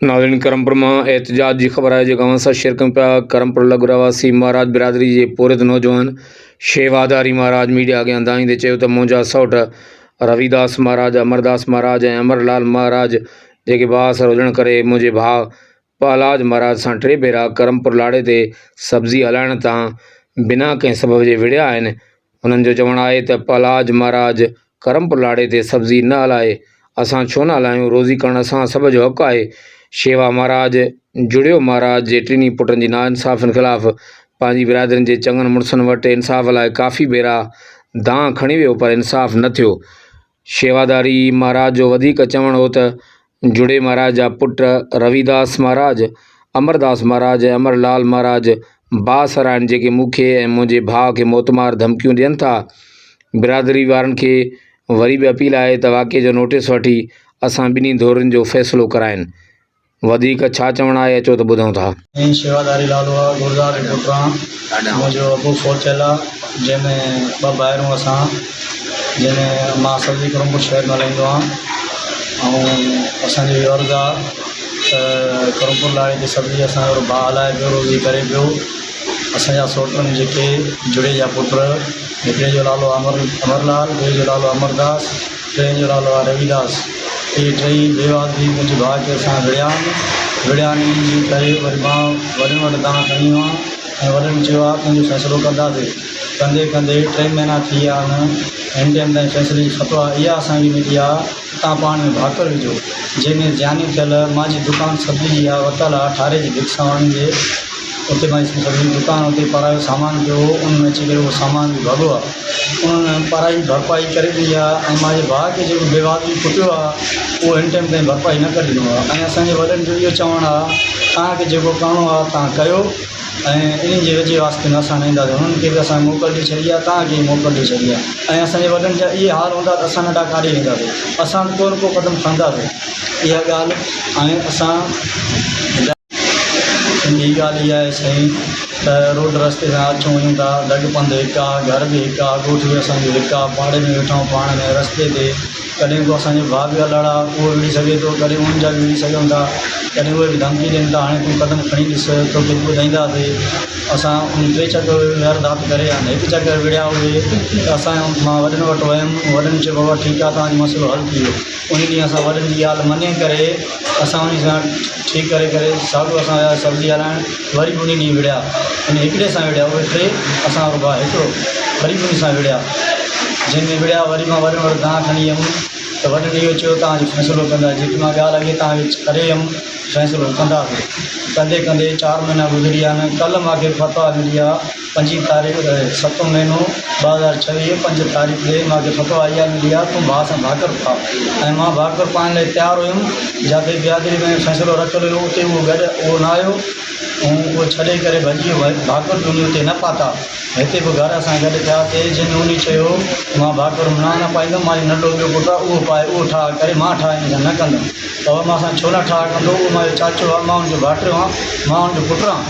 ناظرين ڪرمپور مان احتجاج جي خبر آهي جيڪا اوهان سان شيئر ڪيون پيا ڪرمپور لڳ رهواسي مهاراج برادري جي پورهيت نوجوان شيواداري مهاراج ميڊيا اڳيان دانهيندي چيو ته منهنجا سئوٽ رويداس مهاراج امرداس مهاراج ۽ امر لال مهاراج جيڪي بااثر هجڻ ڪري منهنجي ڀاء پهلاج مهاراج سان ٽي ڀيرا ڪرمپور لاڙي تي سبزي هلائڻ تان بنا ڪنهن سبب جي وڙهيا آهن هنن جو چوڻ آهي ته پهلاج مهاراج ڪرمپور لاڙي تي سبزي نه هلائي، اسان ڇو نه هلايون، روزي ڪرڻ اسان سڀ جو حق آهي. شيوا مهاراج جڙيو مهاراج جي ٽنهي پٽن جي ناانصافين خلاف پنهنجي برادرين جي چڱن مڙسن وٽ انصاف لاء ڪافي ڀيرا دانهن کڻي ويو پر انصاف نه ٿيو. شيواداري مهاراج جو وڌيڪ چوڻ هو ته جڙي مهاراج جا پٽ رويداس مهاراج، امرداس مهاراج ۽ امر لال مهاراج بااثر آهن جيڪي مون کي ۽ منهنجي ڀاء کي موتمار ڌمڪيون ڏين ٿا. برادري وارن کي وري به اپيل آهي ته واقعي جو نوٽيس وٺي اسان ٻنهي ڌرين جو فيصلو ڪرائين. وڌيڪ ڇا چوڻ آهي اچو ته ٻڌون ٿا. ۽ شيواداري لالو آ گلزار جو پٽ آن منهنجو ابو فوت ٿيل آ جنهن ۾ ٻه ڀائر هون اسان جنهن ۾ مان سبزي ڪرمپور شهر ۾ هلائيندو آن ۽ اسان جو اهو عرض آ ته ڪرمپور لاڙي تي سبزي اسان جو ڀاء هلائي پيو روزي ڪري پيو اسان جا سوٽن جيڪي جڙي جا پٽ هڪڙي جو نالو امر امر لال ٻئي جو نالو امرداس ٽئين جو نالو آ رويداس. اهي ٽئي بي واجبي منهنجي ڀاء کي اسان وڙهيا آهن. وڙهيا آهن ان جي ڪري وري مان وڏن وٽ دانهن کڻي ويو آهيان ۽ وڏن چيو آهي تنهنجو فيصلو ڪنداسين. ڪندي ڪندي ٽي مهينا ٿي ويا آهن. هن ٽيم تائين فيصلي جي فتويٰ اها اسان کي ملي آهي ته توهان پاڻ ۾ ڀاڪر وجهو. جنهن ۾ زياني ٿيل مانجي دڪان سبزي جي آهي ورتل آهي ٺاري جي ڀڪ سواڻي جي اتي مانجي سبزي جي دڪان اتي پرايو سامان پيو هو ان ۾ اچي ڪري اهو سامان به ڀڳو آهي. انهن پرائي ڀرپائي ڪري ڏني آ ۽ مانجي ڀاء کي جيڪو بي واجبي ڪٽيو آ اهو هن ٽائيم تائين ڀرپائي نه ڪري ڏنو آ ۽ اسان جي وڏن جو اهو چوڻ آ توهان کي جيڪو ڪرڻو آ توهان ڪيو ۽ انهن جي وجهي واسطي ۾ اسان نه اينداسين انهن کي به اسان موڪل ڏئي ڇڏي آ توهان کي به موڪل ڏئي ڇڏي آ ۽ اسان جي وڏن جا اهي حال هوندا ته اسان ننڍا ڪاڏي وينداسين اسان به ڪو نه ڪو قدم کڻنداسين اها ڳالهه ۽ اسان ٻي ڳالهه اها آهي سائين ته روڊ رستي سان اچون وڃون ٿا دڳ پنڌ هڪ آ گهر به هڪ آ ڳوٺ به اسان جو هڪ آ پاڙي ۾ ويٺا آهيون پاڻ ۾ رستي تي ڪڏهن ڪو اسان جو ڀاء به الڙ آ اهو وڙهي سگهي ٿو ڪڏهن انهن جا به وڙهي سگهون ٿا ڪڏهن اهي به ڌمڪي ڏين ٿا هاڻي تون قدم کڻي ڏس توکي به ٻڌائينداسي اسان ان ٽي چڪر واردات ڪري آيا آهن هڪ چڪر وڙهيا اهي ته اسان مان وڏن وٽ ويم وڏن چيو بابا ٺيڪ آ توهان جو مسئلو حل ٿي ويو ان ڏينهن اسان وڏن جي ڳالهه مڃي ڪري اسان انهي سان ٺيڪ ڪري ڪري ساڳيو اسان ويا سبزي هلائڻ وري به انهي ڏينهن وڙهيا انهي هڪڙي سان وڙهيا اهي ٽي اسان وارو ڀاء هڪڙو وري به انهي سان وڙهيا جنهن ۾ وڙهيا وري مان وڏن وٽ دانهن کڻي ويم ته وڏن اهو چيو توهان جو فيصلو ڪندا جيڪي مان ڳالهه اڳي توهان کي ڪري ويم فيصلو ڪنداسين ڪندي ڪندي چار مهينا گذري ويا آهن ڪلهه مان کي فتويٰ ملي آهي پنجين تاريخ ستون مهينو 2026 پنج تاريخ تي مان کي فتويٰ اها ملي آهي تون ڀاء سان ڀاڪر پاء ۽ مان ڀاڪر پائڻ لاء تيار هيم جاتي برادري ۾ فيصلو رکيل هيو اتي اهو گڏ اهو نه آيو ۽ اهو ڇڏي ڪري ڀڄي ويو ڀاڪر به انهي اتي نه پاتا هتي به گهر اسان گڏ ٿياسي جنهن ۾ انهي چيو مان ڀاڪر نه نه پائيندم مانجو ننڍو ٻيو پٽ آهي اهو پائي اهو ٺاهه ڪري مان ٺاهه ان سان نه ڪندم بابا مان سان ڇو نه ٺاهه ڪندو اهو مانجو چاچو آهي مان ان جو ڀائٽيو آهيان مان ان جو پٽ آهيان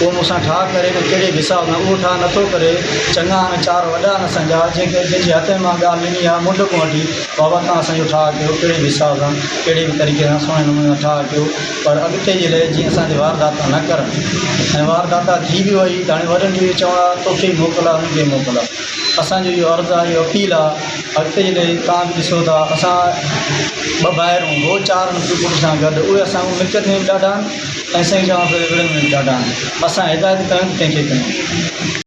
اهو مون سان ٺاهه ڪري نه ڪهڙي به حساب سان اهو ٺاهه نٿو ڪري چڱا آهن چار وڏا آهن اسان جا جنهن کي جن جي هٿ ۾ مان ڳالهه ڏني آهي منڍ کان وٺي بابا توهان اسان جو ٺاهه ڪيو ڪهڙي به حساب سان ڪهڙي به طريقي سان سهڻي نموني سان ٺاهه ڪيو پر اڳتي جي لاء جيئن اسان تي وارداتا نه ڪرن ۽ وارداتا ٿي به وئي ته هاڻي وڏن جو اهو چوڻ آهي توکي ئي موڪل آهي انهن کي ئي موڪل آهي اسان جو اهو عرض آهي اهو اپيل آهي اڳتي جي لاء توهان به ڏسو ٿا اسان ٻه ڀائر هون هو چار آهن پيء پٽ سان گڏ اهي اسان کان ملڪيت ۾ به ڏاڍا آهن ۽ سائين چوان ٿو وڙهڻ ۾ به ڏاڍا آهن اسان هدايت ڪيون ته ڪنهن کي ڪيون.